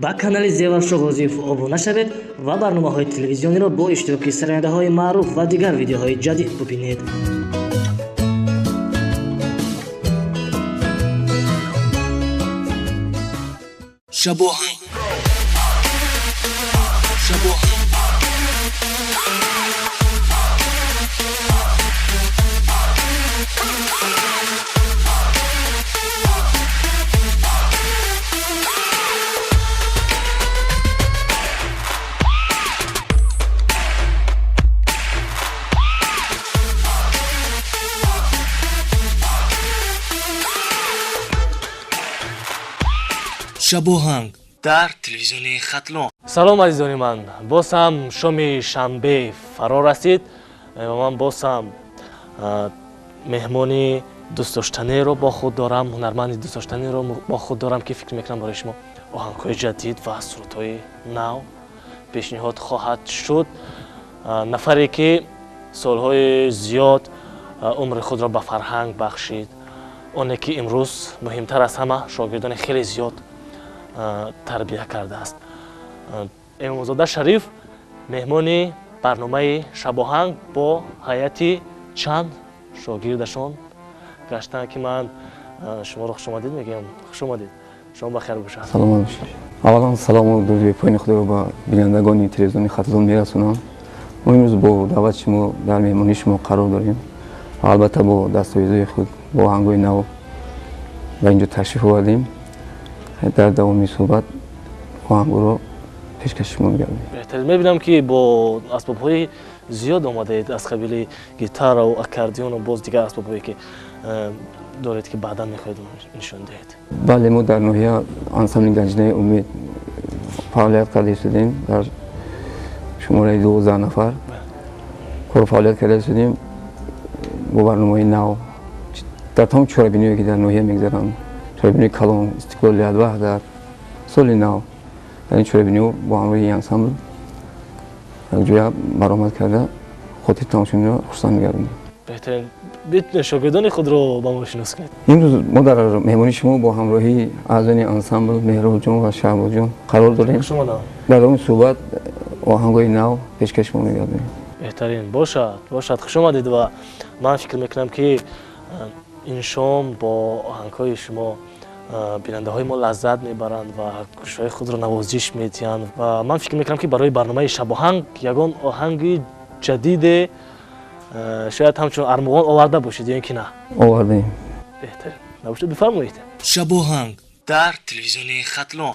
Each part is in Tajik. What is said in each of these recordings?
Ба канали Зевар Шоҳғозиев обуна шавед ва барномаҳои телевизиониро бо иштироки сарояндаҳои маъруф ва дигар видеоҳои ҷадид бубинед. Шабоҳанг. Шабоҳанг. Шабоҳанг дар телевизиони Хатлон. Салом, азизони ман. Боз ҳам шоми шанбе фаро расид ва ман боз ҳам меҳмони дӯстдоштанеро бо худ дорам, ҳунарманди дӯстдоштанеро бо худ дорам, ки фикр мекунам барои шумо оҳангҳои ҷадид ва сурудҳои нав пешниҳод хоҳад шуд. Нафаре ки солҳои зиёд умри худро ба фарҳанг бахшид, оне ки имрӯз муҳимтар аз ҳама шогирдони хеле зиёд тарбия кардааст. Эмомзода Шариф меҳмони барномаи Шабоҳанг бо ҳайати чанд шогирдашон гаштанд, ки ман шуморо хушомадид мегӯям. Хушомадид, шумо бахайр бошад. Саломат бошед. Аввалан салому дуруди бепоёни худро ба бинандагони телевизиони Хатлон мерасонам. Мо имрӯз бо даъвати шумо дар меҳмонии шумо қарор дорем ва албатта бо дастовезҳои худ, бо оҳангҳои нав ба инҷо ташриф овардем. Дар давоми суҳбат оҳангҳоро пешкаши шумо мегардем. Беҳтарин. Мебинам, ки бо асбобҳои зиёд омадаед, аз қабили гитараву аккордеону боз дигар асбобҳое, ки доред, ки баъдан мехоҳед нишон диҳед. Бале, мо дар ноҳия ансамбли Ганҷинаи Умед фаъолият карда истодем. Дар шумораи 12 нафар кору фаъолият карда истодем бо барномаҳои нав. Дар тамоми чорабиниҳое, ки дар ноҳия мегузаранд, чорабиниҳои калон, Истиқлолият, Ваҳдат, Соли нав, дар ин чорабиниҳо бо ҳамроҳии ансамбл якҷоя баромад карда, хотири тамошобинро хурсанд мегардонем. Беҳтарин. Шогирдони худро ба мо шинос кунед. Имрӯз мо дар меҳмонии шумо бо ҳамроҳии аъзони ансамбл Меҳробҷон ва Шаҳбозҷон қарор дорем. Дар давоми суҳбат оҳангҳои нав пешкаши шумо мегардонем. Беҳтарин бошад, бошад. Хушомадед ва ман фикр мекунам, ки ин шом бо оҳангҳои шумо бинандаҳои мо лаззат мебаранд ва гӯшҳои худро навозиш медиҳанд. Ва ман фикр мекунам, ки барои барномаи Шабоҳанг ягон оҳанги ҷадиде шояд ҳамчун армуғон оварда бошед ё ин ки на? Овардаем. Беҳтарин набошад, бифармоед. Шабоҳанг дар телевизиони Хатлон.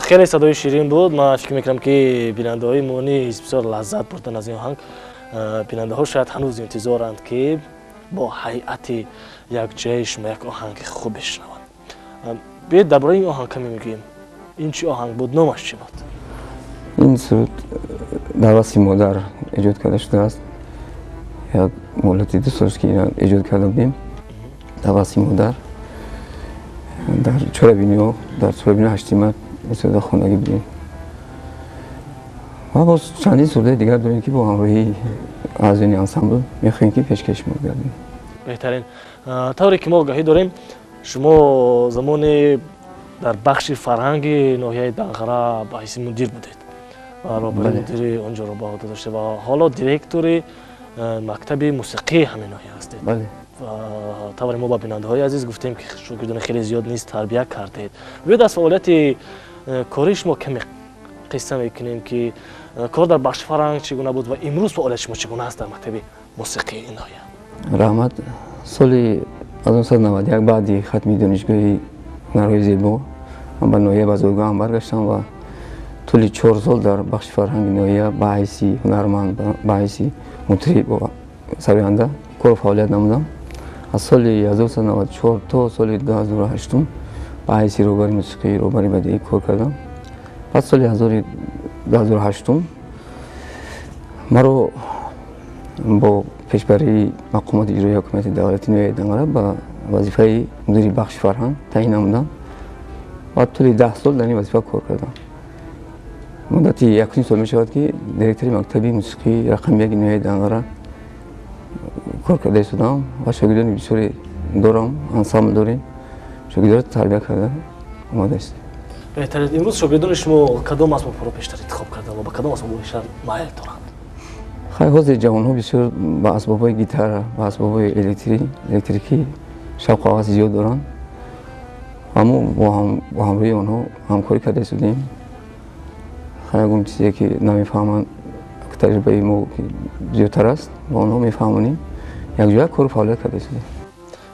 Хеле садои ширин буд. Ман фикр мекунам, ки бинандаҳои мо низ бисёр лаззат бурданд аз ин оҳанг. Бинандаҳо шояд ҳанӯз интизоранд, ки бо ҳайати якҷояи шумо як оҳанги хуб бишнаванд. Биёед, дар бораи ин оҳанг каме мегӯем. Ин чӣ оҳанг буд, номаш чӣ буд? Ин суруд дар васфи модар эҷод карда шудааст. Як муҳлати 2 сол ки эҷод карда будем дар васфи модар. Дар чорабиниҳо, дар чорабиниҳо ҳаштима суруда хондагӣ будем ва боз чандин сурудаи дигар дорем, ки бо ҳамроҳии аъзони ансамбл мехоҳем, ки пешкаши шумо гардем. Беҳтарин. Тавре ки мо огаҳӣ дорем, шумо замоне дар бахши фарҳанги ноҳияи Данғара ба ҳайси мудир будед ва роҳбари мудири он ҷоро ба ӯҳда доштед ва ҳоло директори мактаби мусиқии ҳамин ноҳия ҳастед. Бале. Тавре мо ба бинандаҳои азиз гуфтем, ки шогирдони хеле зиёд низ тарбия кардед. Биёед аз фаъолияти кори шумо каме қисса мекунем, ки кор дар бахши фарҳанг чӣ гуна буд ва имрӯз фаъолияти шумо чӣ гуна аст дар мактаби мусиқии ин ноҳия. Раҳмат. Соли 1991 баъди хатми донишгоҳи ҳунарҳои зебо ман ба ноҳияи Базоргоҳам баргаштам ва тӯли 4 сол дар бахши фарҳанги ноҳия ба ҳайси ҳунарманд, ба ҳайси мутриб ва сароянда кору фаъолият намудам. Аз соли 1994 то соли 2008 ба ҳайси роҳбари мусиқӣ, роҳбари бадиӣ кор кардам. Баъд соли 2008 маро бо пешбарии мақомоти иҷроии ҳокимияти давлати ноҳияи Данғара ба вазифаи мудири бахши фарҳанг таъин намудам ва тӯли 10 сол дар ин вазифа кор кардам. Муддати 1,5 сол мешавад, ки директори мактаби мусиқии рақами 1 ноҳияи Данғара кор карда истодам ва шогирдони бисёре дорам, ансамбл дорем, шогирдонро тарбия карда омода истем. Беҳтарин. Имрӯз шогирдони шумо кадом асбобҳоро бештар интихоб карданд ва ба кадом асбобҳо бештар майл доранд? Хай, ҳозир ҷавонҳо бисёр ба асбобҳои гитара, ба асбобҳои электрикӣ шавқу ҳавас зиёд доранд ва мо бо ҳамроҳии онҳо ҳамкорӣ карда истодем. Хай, ягон чизе ки намефаҳманд, таҷрибаи мо зиёдтар аст, ба онҳо мефаҳмонем, якҷоя кору фаъолият карда истодем.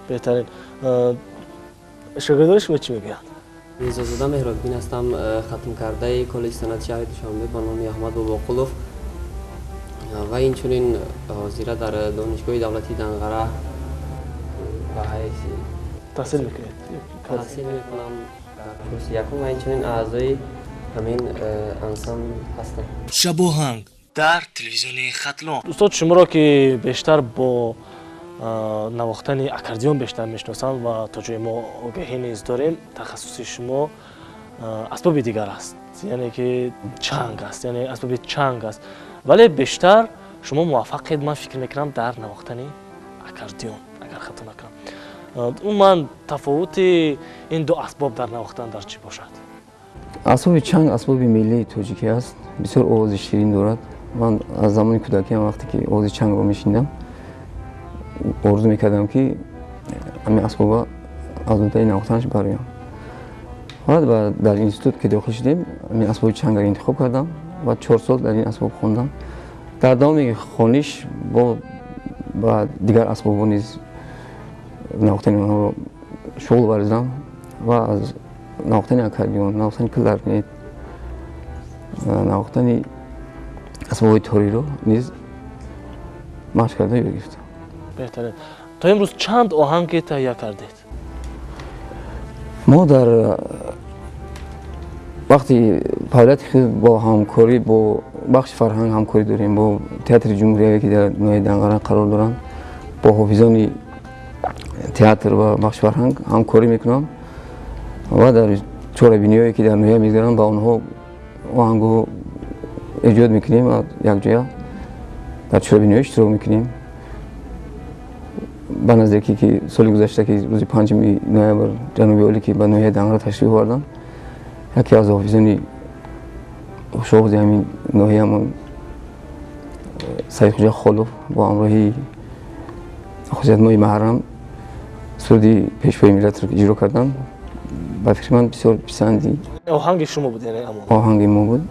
Беҳтарин. Шогирдони шумо чӣ мегӯянд? Мирзозода Меҳробиддин ҳастам, хатмкардаи коллеҷи санъати шаҳри Душанбе ба номи Аҳмад Бобоқулов ва инчунин ҳозира дар донишгоҳи давлатии Данғара ба ҳайси таҳсил мекунед? Таҳсил мекунам дар курси якум ва инчунин аъзои ҳамин ансамбл ҳастам. Шабоҳанг дар телевизиони Хатлон. Устод, шуморо ки бештар бо навохтани аккордеон бештар мешиносанд ва то ҷои мо огаҳӣ низ дорем, тахассуси шумо асбоби дигар аст, яъне ки чанг аст, яъне асбоби чанг аст, вале бештар шумо муваффақед, ман фикр мекунам, дар навохтани аккордеон, агар хато накунам. Умуман тафовути ин ду асбоб дар навохтан дар чӣ бошад? Асбоби чанг асбоби миллии тоҷикӣ аст, бисёр овози ширин дорад. Ман аз замони кӯдакиам вақте ки овози чангро мешунидам, орзу мекардам, ки ҳамин асбоба аз уҳдаи навохтанаш бароям. Баъд дар институт ки дохил шудем, ҳамин асбоби чангро интихоб кардам ва 4 сол дар ин асбоб хондам. Дар давоми хониш бо ба дигар асбобҳо низ навохтани онҳоро шуғл варзидам ва аз навохтани аккордеон, навохтани кларнет, навохтани асбобҳои ториро низ машқ карда ёд гирифтам. Беҳтарин. То имрӯз чанд оҳанге таҳия кардед? Мо дар вақти фаъолияти худ бо ҳамкорӣ бо бахши фарҳанг ҳамкорӣ дорем, бо театри ҷумҳурияве ки дар ноҳияи Данғара қарор доранд, бо ҳофизони театр ва бахши фарҳанг ҳамкорӣ мекунам ва дар чорабиниҳое ки дар ноҳия мегузаранд, ба онҳо оҳангҳо эҷод мекунем ва якҷоя дар чорабиниҳо иштирок мекунем. Ба наздикӣ ки соли гузашта, ки рӯзи 5 ноябр ҷаноби олӣ ки ба ноҳияи Данғара ташриф оварданд, яке аз ҳофизони хушовози ҳамин ноҳиямон Саидхуҷа Холов бо ҳамроҳии хусусиятмои маҳрам суруди пешвои миллатро иҷро карданд. Ба фикри ман бисёр писанди оҳанги шумо буд, яъне амон оҳанги мо буд,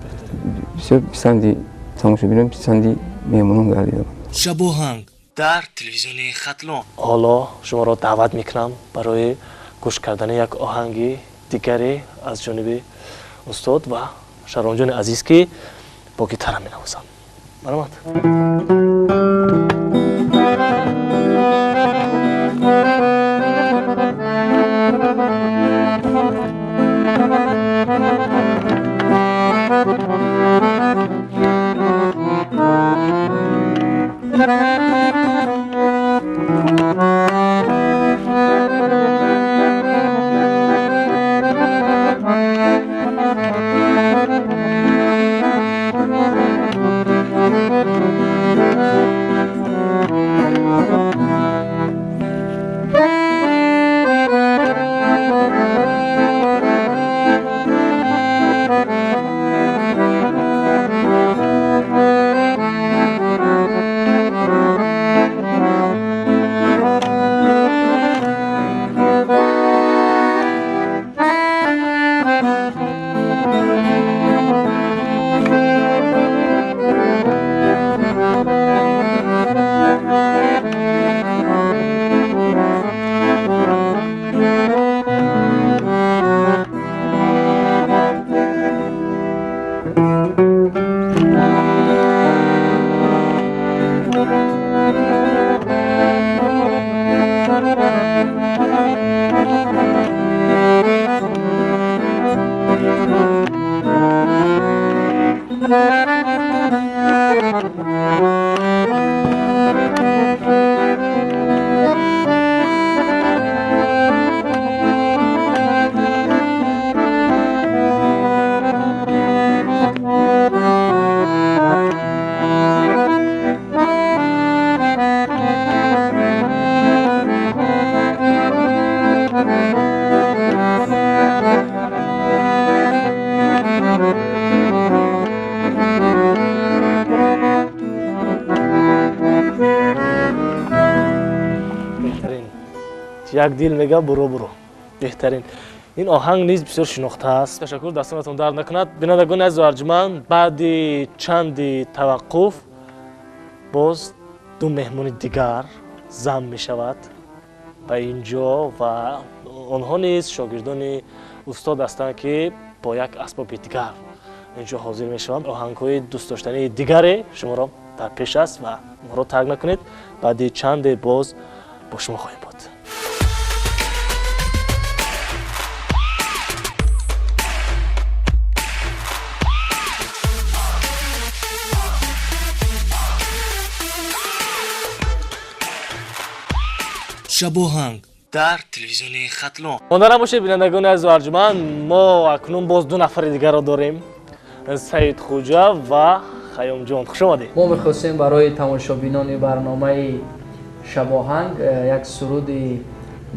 бисёр писанди тамошобинон, писанди меҳмонон гардида буд. Шабоҳанг дар телевизиони Хатлон. Ҳоло шуморо даъват мекунам барои гӯш кардани як оҳанги дигаре аз ҷониби устод ва Шаҳромҷони азиз, ки бо гитара менавозанд. Марҳамат. Як дил мега буро буро. Беҳтарин. Ин оҳанг низ бисёр шинохта аст. Ташаккур, дастонатон дард накунад. Бинандагони азизу арҷманд, баъди чанди таваққуф боз ду меҳмони дигар зам мешавад ба инҷо ва онҳо низ шогирдони устод ҳастанд, ки бо як асбоби дигар инҷо ҳозир мешаванд. Оҳангҳои дӯстдоштании дигаре шуморо дар пеш аст ва моро тарк накунед. Баъди чанде боз бо шумо хоҳем буд. Шабоҳанг дар телевизиони Хатлон. Монда бошед, бинандагони азизу арҷманд, мо акнун боз ду нафари дигарро дорем, Саид Хуҷа ва Хайёмҷон. Хуш омадед. Мо мехостем барои тамошобинони барномаи Шабоҳанг як суруди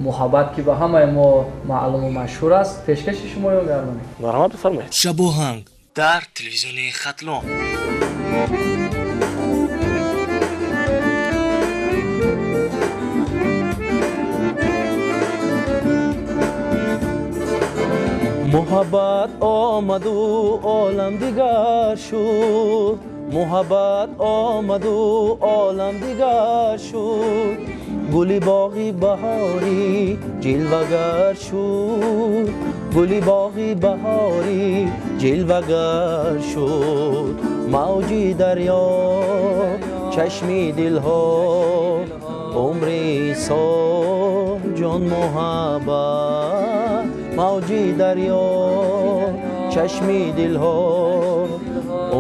муҳаббат, ки ба ҳамаи мо маълуму машҳур аст, пешкаши шумоён гардонем. Марҳамат, бифармоед. Шабоҳанг дар телевизиони Хатлон. Муҳаббат омаду олам дигар шуд, муҳаббат омаду олам дигар шуд, гули боғи баҳорӣ ҷилвагар шуд, гули боғи баҳорӣ ҷилвагар шуд. Мавҷи дарё чашми дилҳо, умри сол ҷон муҳаббат. Мавҷи дарё чашми дилҳо,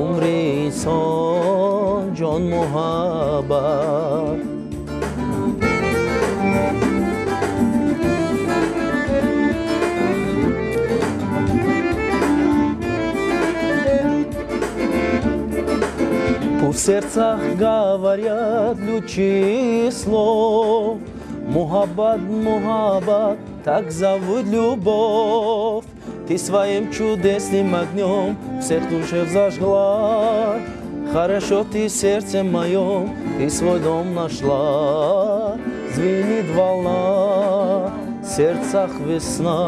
умри инсон ҷон муҳаббат. Пусть в сердцах говорят лучи слов, муҳаббат, муҳаббат, так зовут любовь. Ты своим чудесным огнем всех душев зажгла. Хорошо ты в сердце моем, ты свой дом нашла. Звенит волна, в сердцах весна,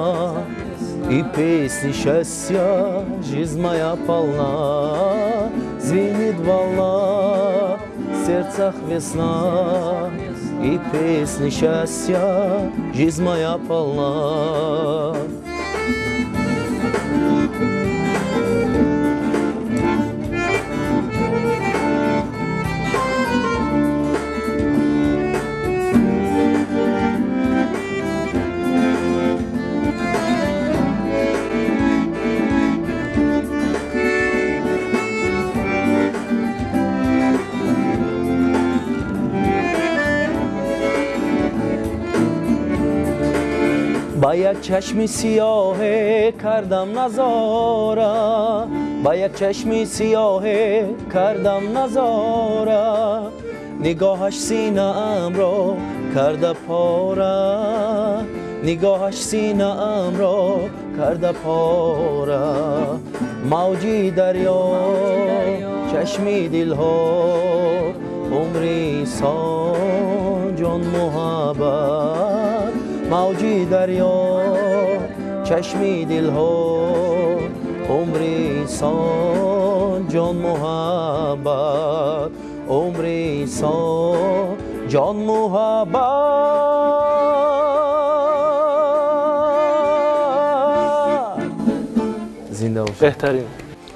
и песни счастья жизнь моя полна. Звенит волна, в сердцах весна, и песни счастья жизнь моя полна. Ба як чашми сиёҳе кардам назора, ба як чашми сиёҳе кардам назора, нигоҳаш синаамро карда пора, нигоҳаш синаамро карда пора. Мавҷи дарё чашми дилҳо, умри инсон ҷон муҳаббат. Мавҷи дарё чашми дилҳо, умри инсон ҷон муҳаббат, умри инсон ҷон муҳаббат. Зинда бошед. Беҳтарин.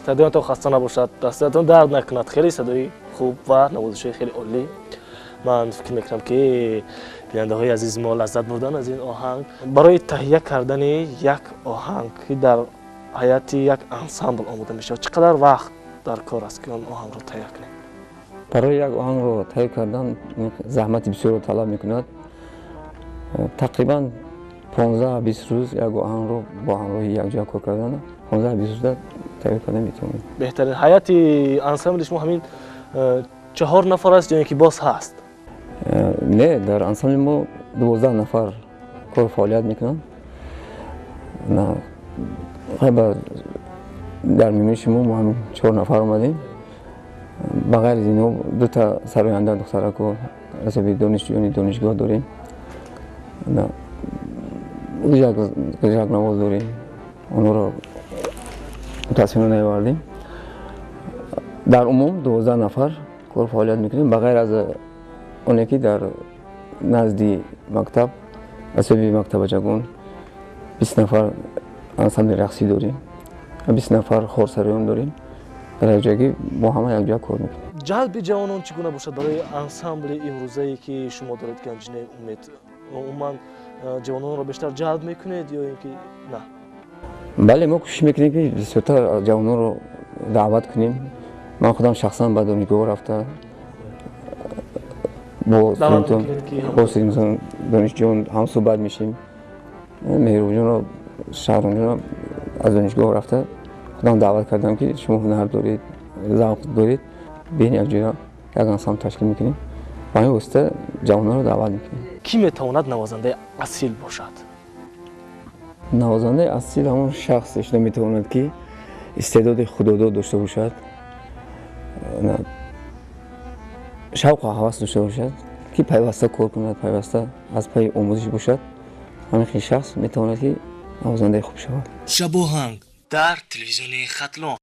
Садоятон хаста набошад, дастатон дард накунад. Хеле садои хуб ва навозишҳои хеле олӣ. Ман фикр мекунам, ки бинандаҳои азизи мо лаззат бурдан аз ин оҳанг. Барои таҳия кардани як оҳанг, ки дар ҳайати як ансамбл омода мешавад, чӣ қадар вақт дар кор аст, ки он оҳангро таҳия кунем? Барои як оҳангро таҳия кардан заҳмати бисёрро талаб мекунад. Тақрибан 15-20 рӯз як оҳангро бо ҳамроҳи якҷоя кор кардан, 15-20 рӯзда таҳия кардан метавонем. Беҳтарин. Ҳайати ансамбли шумо ҳамин 4 нафар аст ё ин ки боз ҳаст? Не, дар ансамбли мо 12 нафар кор фаъолият мекунанд. Дар миёни шумо мо ҳамин 4 нафар омадем. Ба ғайр аз инҳо дута сароянда духтараку асоби донишҷӯёни донишгоҳ дорем. Ғижакнавоз дорем, онҳоро мутаассифона наовардем. Дар умум 12 нафар кор фаъолият мекунем, ба ғайр аз оне ки дар назди мактаб, асоби мактабачагон 20 нафар ансамбли рақсӣ дорем, 20 нафар хорсароён дорем. Дар якҷоягӣ бо ҳама якҷоя кор мекунем. Ҷалби ҷавонон чӣ гуна бошад барои ансамбли имрӯзае ки шумо доред, Ганҷинаи Умед? Умуман ҷавононро бештар ҷалб мекунед ё ин ки на? Бале, мо кӯшиш мекунем, ки бисёртар ҷавононро даъват кунем. Ман худам шахсан ба донишгоҳ рафта бо донишҷӯён ҳамсӯҳбат мешем. Меҳрубонҷонро, Шаҳромҷонро аз донишгоҳ рафта худам даъват кардам, ки шумо ҳунар доред, завқ доред, биён якҷоя як ансамбл ташкил мекунем. Ба ҳамин восита ҷавононро даъват мекунем. Кӣ метавонад навозандаи асил бошад? Навозандаи асил ҳамон шахсе шуда метавонад, ки истеъдоди худодод дошта бошад, шавқу ҳавас дошта бошад, ки пайваста кор кунад, пайваста аз пайи омӯзиш бошад. Ҳамин хел шахс метавонад, ки навозандаи хуб шавад. Шабоҳанг дар телевизиони Хатлон.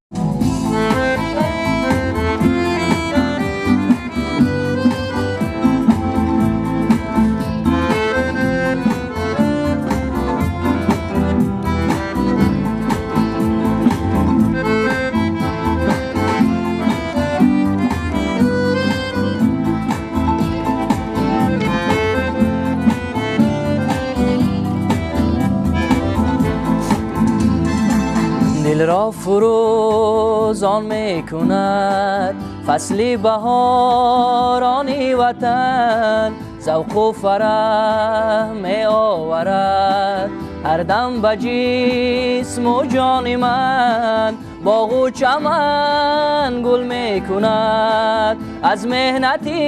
Дилро фурӯзон мекунад фасли баҳорони ватан, завқу фараҳ меоварад ҳар дам ба ҷисму ҷони ман. Боғу чаман гул мекунад аз меҳнати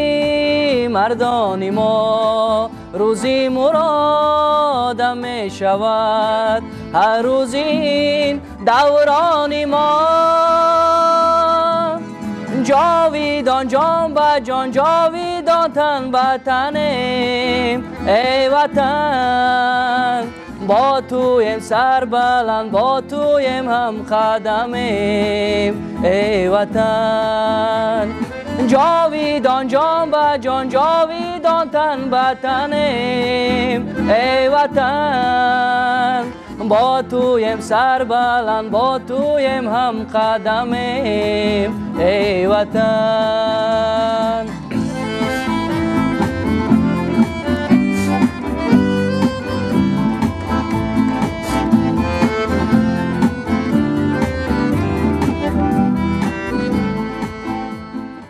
мардони мо, рӯзи муродам мешавад ҳар рӯзи ин даврони мо. Ҷовидон ҷон ба ҷон, ҷовидон тан ба танем, эй ватан, бо туем сарбаланд, бо туем ҳамқадамем, эй ватан. Ҷовидон ҷон ба ҷон, ҷовидон тан ба танем, эй ватан, бо туем сарбаланд, бо туем ҳамқадамем, эй ватан.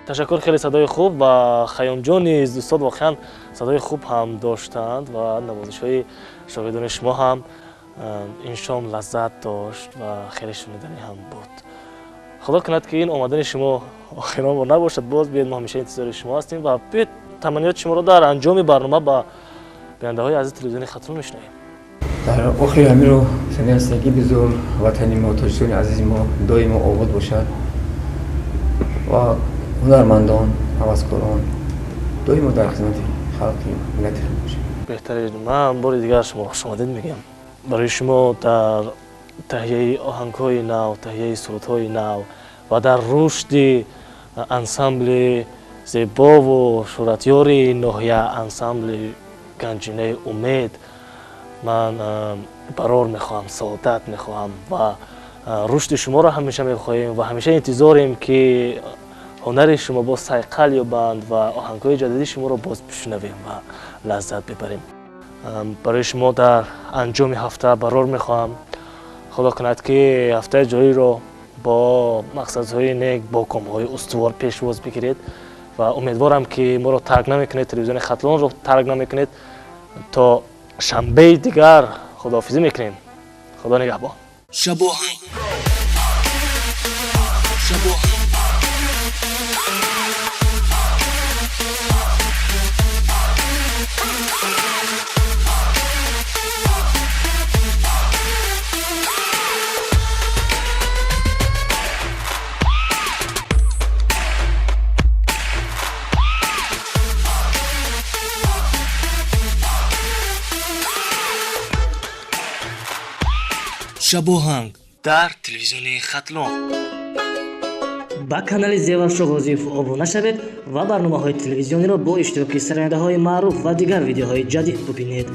Ташаккур, хеле садои хуб ва Хайёмҷон низ устод воқеан садои хуб ҳам доштанд ва навозишҳои шогирдони шумо ҳам ин шом лаззат дошт ва хеле шуниданӣ ҳам буд. Худо кунад, ки ин омадани шумо охирон бор набошад. Боз биёед, мо ҳамеша интизори шумо ҳастем ва биёед таманниёти шуморо дар анҷоми барнома ба бинандаҳои азизи телевизиони Хатлон мешунавем. Дар охири ҳаминро гуфтанӣ ҳастем, ки бизор ватани мо, тоҷикистони азизи мо доимо обод бошад ва ҳунармандон, ҳаваскорон доимо дар хизмати халқи миллати худ бошанд. Беҳтарин. Ман бори дигар шуморо хушомадед мегӯям. Барои шумо дар таҳияи оҳангҳои нав, таҳияи сурудҳои нав ва дар рушди ансамбли зебову шӯҳратёри ноҳия, ансамбли Ганҷинаи Умед, ман барор мехоҳам, саодат мехоҳам ва рушди шуморо ҳамеша мехоҳем ва ҳамеша интизорем, ки ҳунари шумо боз сайқал ёбанд ва оҳангҳои ҷадиди шуморо боз бишунавем ва лаззат бибарем. Барои шумо дар анҷоми ҳафта барор мехоҳам. Худо кунад, ки ҳафтаи ҷориро бо мақсадҳои нек, бо комҳои устувор пешвоз бигиред ва умедворам, ки моро тарк намекунед, телевизиони Хатлонро тарк намекунед. То шанбеи дигар худоҳофизӣ мекунем. Худо нигаҳбон. Шабоҳанг. Шабоҳанг. Шабоҳанг дар телевизиони Хатлон. Ба канали Зевар Шоҳғозиев обуна шавед ва барномаҳои телевизиониро бо иштироки сарояндаҳои маъруф ва дигар видеоҳои ҷадид бубинед.